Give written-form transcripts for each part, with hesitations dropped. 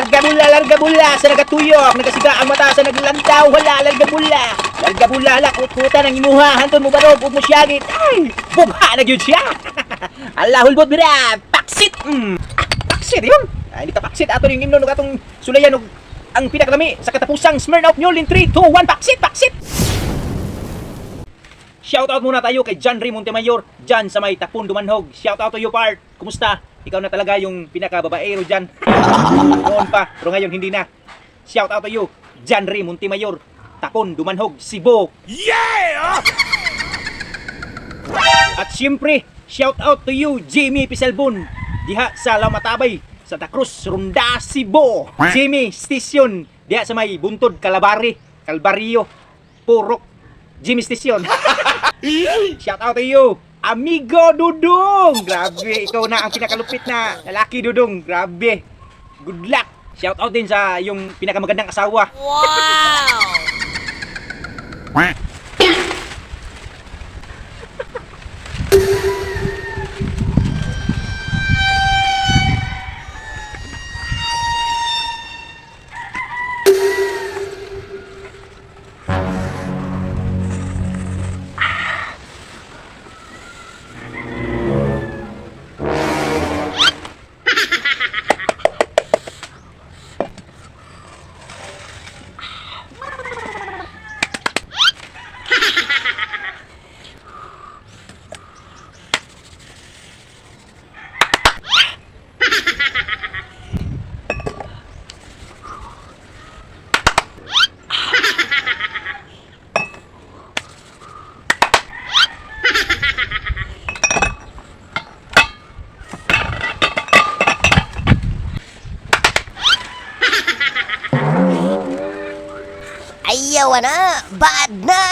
Larga bula, larga bula sa nagatuyok, nagasiga ang mata sa naglantaw, wala larga bula. Larga bula la kutkutan ang imuha, hanton mo barog ug mo siyagit. Ay, bugha na gyud siya. Ala hulbot bira, paksit. Ah, paksit yun. Ay, di ka paksit ato yung imnon ug atong sulayan og ang pinakalami sa katapusang Smirnoff Mule in 3, 2, 1, paksit, paksit! Shout out muna tayo kay John Ray Montemayor dyan sa may Tapon Dumanhog. Shout out to you, part. Kumusta? Ikaw na talaga yung pinakababaero dyan. Noon pa, pero ngayon hindi na. Shout out to you, John Ray Montemayor, Tapon Dumanhog, Cebu. Yeah! At siyempre, shout out to you, Jimmy Pisalbon, diha sa Lamatabay, Santa Cruz, Runda, Cebu. Jimmy Station, diha sa may Buntod, Kalabari, Calvario, Purok, Jimmy Station. Shout out to you, Amigo Dudong! Grabe, ikaw na ang pinakalupit na lalaki, Dudong. Grabe. Good luck. Shout out din sa yung pinakamagandang asawa. Wow! Ayaw na! Bad na!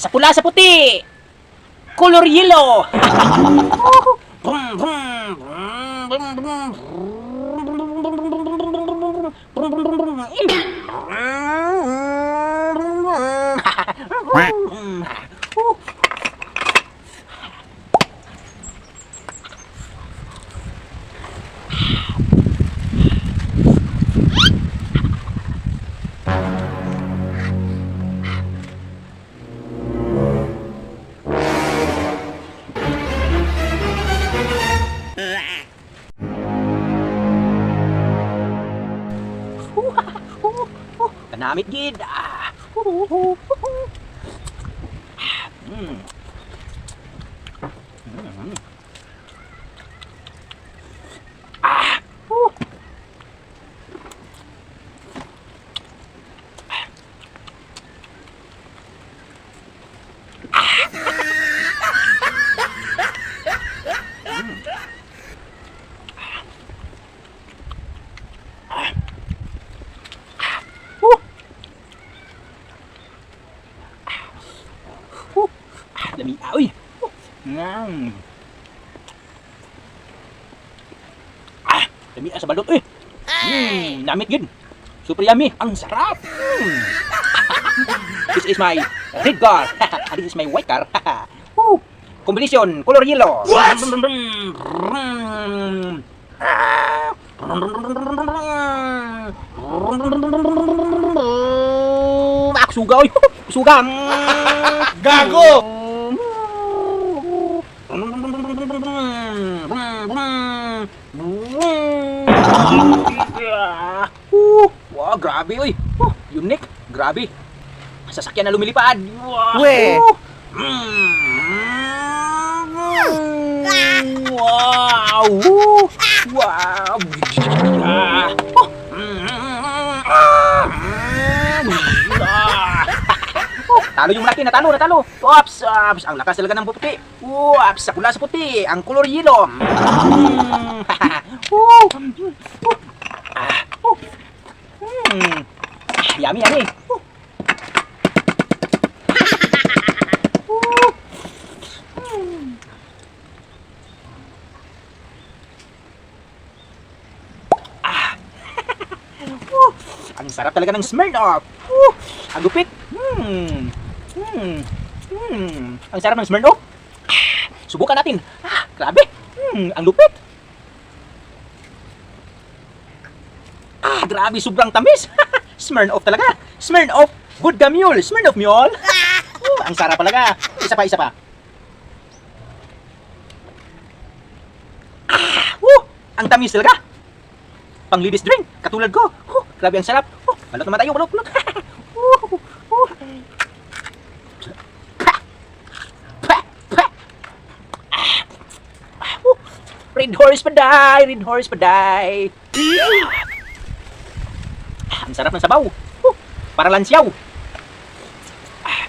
Sa pula sa puti. Color yellow. Brum, brum, brum, brum, brum, brum, brum, brum, brum. Kanamit gid. Ah. Mm. Ah. Ah, lami ah, uy. Mm. Ah, lami ah sa balot uy. Namit gid. Super yummy. Ang sarap. Mm. This is my red car. And this is my white car. Woo. Combination, color yellow. What? Ah, suga, oy. Suga. Gago! Wow, grabe oy. Oh, unique. Grabe. Sasakyan na lumilipad. Wow. We. Wow. Wow. Ah. Oh. Ah. Oh, talo yung malaki, natalo, natalo. Ops, ops, ang lakas talaga ng puti. Ops, sa pula sa puti, ang color yellow. Mm. Oh. Oh. Ah. Oh. Mm. Yummy, yummy. Oh. Oh. Mm. Ah. Oh. Ang sarap talaga ng Smirnoff. Oh, ang lupit. Hmm. Hmm. Hmm. Ang sarap ng Smirnoff. Ah, subukan natin. Ah, grabe. Ang lupit. Ah, grabe, sobrang tamis. Smirnoff talaga. Smirnoff, vodka mule. Smirnoff mule. Oh, ang sarap talaga. Isa pa, isa pa. Ah, woo, ang tamis talaga. Pang ladies drink, katulad ko. Oh, grabe ang sarap. Oh, balot naman tayo, balot, balot. Oh, oh. Pa! Pa! Pa! Ah, ah, oh. Red horse paday, red horse paday. Ah, ang sarap ng sabaw. Oh, para lansiyaw. Ah,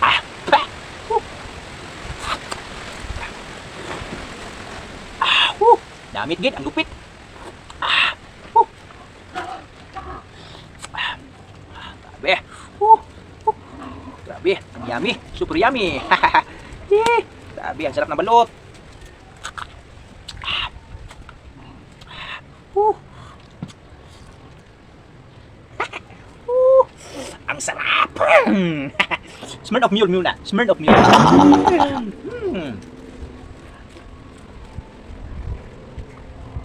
ah, pa. Oh. Ah, oh. Damit gid, ang lupit. Ah, oh. Ah, grabe. Oh, oh. Grabe, ang yummy. Super yummy. Eh, grabe, ang sarap ng balot. Ah. Oh. Oh, ang sarap. Smirnoff Mule muna. Smirnoff Mule. Mm.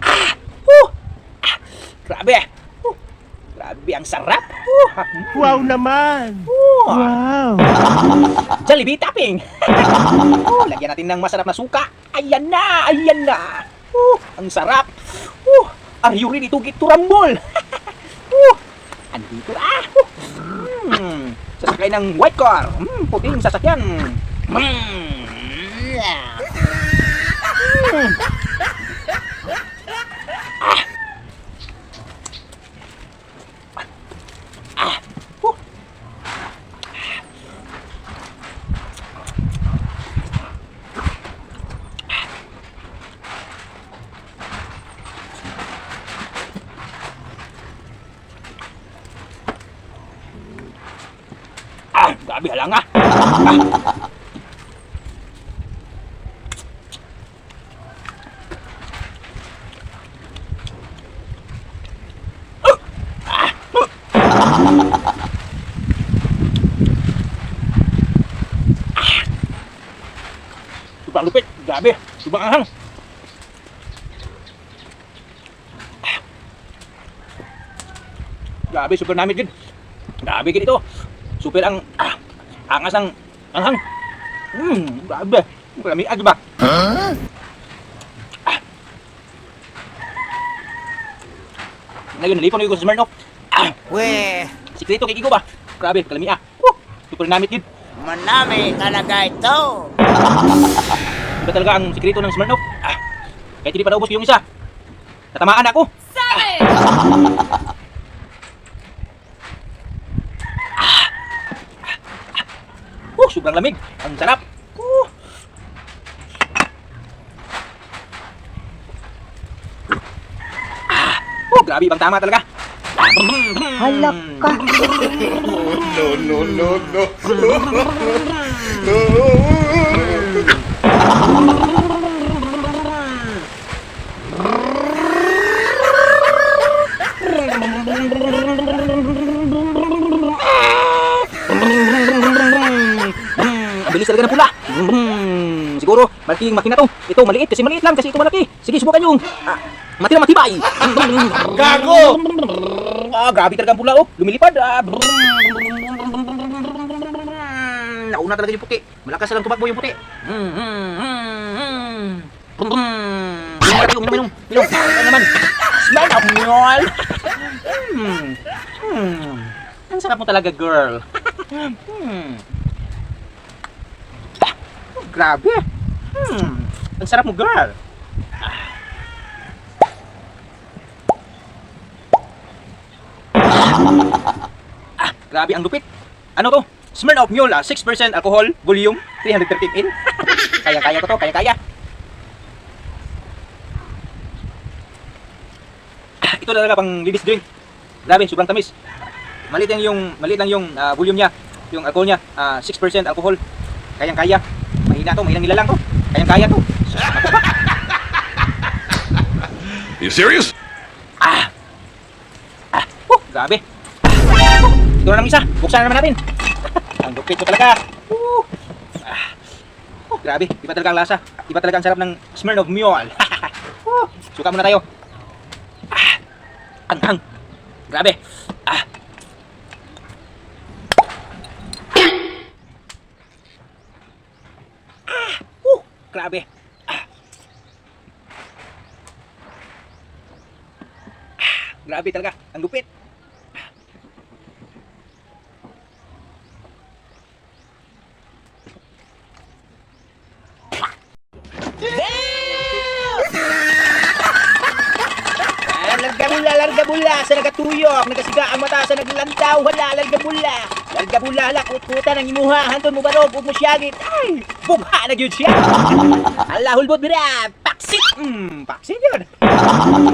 Ah, oh. Ah, grabe. Oh, grabe, ang sarap. Oh. Wow naman! Oh. Wow! Jollibee topping. Oh, lagyan natin ng masarap na suka. Ayan na, ayan na. Oh, ang sarap. Oh, are you ready to get to rumble? Oh, andito na. Oh. Sasakay ng white car. Puting sasakyan. Mm. Mm. Ah. Ah. Oh. Ah, grabe halanga. Ah. Ah. Ah. Sobrang lupit, grabe, sobrang anghang. Ah. Grabe, super namit gid. Grabe gid ito. Super ang angas ng anghang. Grabe. Lamiag ba? Ah. Ngayon, nalipon ko sa Smirnoff. Ah, We. sikreto kay Kigo ba? Grabe, kalamia. Woo, super namit gid. Manami talaga ito. Iba talaga ang sikreto ng Smirnoff. Ah, kahit hindi pa naubos yung isa. Natamaan ako. Savage! Oh, sobrang lamig. Ang sarap. Oh. Ah, oh, grabe ibang tama talaga. Halak ka. No, no, no, no. Ang bilis talaga ng pula. Siguro, malaking makina to. Ito, maliit kasi maliit lang kasi ito malaki. Sige, subukan yung matira matibay. Gago! Ah, grabe talaga ang pula, oh. Lumilipad. Ah, nauna talaga yung puti. Malakas lang tumakbo yung puti. Inom, inom, inom, inom. Ano naman? Smell of mule. Ang sarap mo talaga, girl. Ah, grabe. Ang sarap mo, girl. Ah, grabe ang lupit. Ano to? Smirnoff Mule, 6% alcohol, volume, 330 ml. Kaya-kaya ko to, kaya-kaya. Ah, ito talaga pang ladies drink. Grabe, sobrang tamis. Maliit lang yung volume niya, yung alcohol niya, 6% alcohol. Kayang-kaya. Mahina to, mahinang nilalang to. Kayang-kaya to. Sus, ako pa. You serious? Ah! Ah! Oh, grabe. Ah, oh, ito na naman isa. Buksan na naman natin. Ang lupit ko talaga. Woo! Ah. Oh, grabe. Iba talaga ang lasa. Iba talaga ang sarap ng Smirnoff Mule. Oh, suka muna tayo. Ah! Anghang. Grabe. Ah! Ah! Grabe. Ah! Grabe talaga. Ang lupit. Ah, larga bula, larga bula sa nagatuyok, nagasiga ang mata sa naglantaw, wala, larga bula. Larga bula, lakut-kutan ang imuha, hanton mo barog, ug mo siyagit. Ay, bugha na gyud siya. Ala, hulbot bira, paksit. Paksit yun.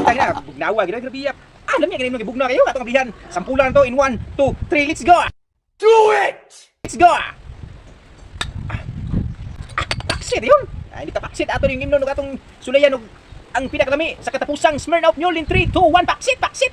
Tangina, bugnawa, gina grabe. Ah, alam niya ganun gibugna kayo atong ablihan. Sampulan to in 1, 2, 3, let's go. Do it! Let's go. Ah, paksit yun. Ay, hindi ka paksit ato yung imnon ug atong sulayan og ang pinakalami sa katapusang Smirnoff Mule in 3, 2, 1, paksit, paksit!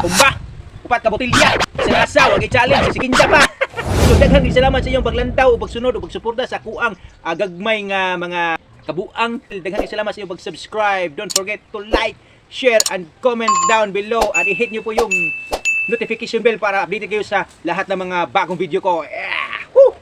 Tumba! Upat ka botilya! Sa nasa, wag i-challenge, sige pa! So daghan salamat sa inyong paglantaw ug pagsunod ug pagsuporta sa kuang gagmay nga mga kabuang. Daghan salamat sa inyong pag-subscribe. Don't forget to like, share and comment down below at i-hit niyo po yung notification bell para updated kayo sa lahat ng mga bagong video ko. Yeah! Woo!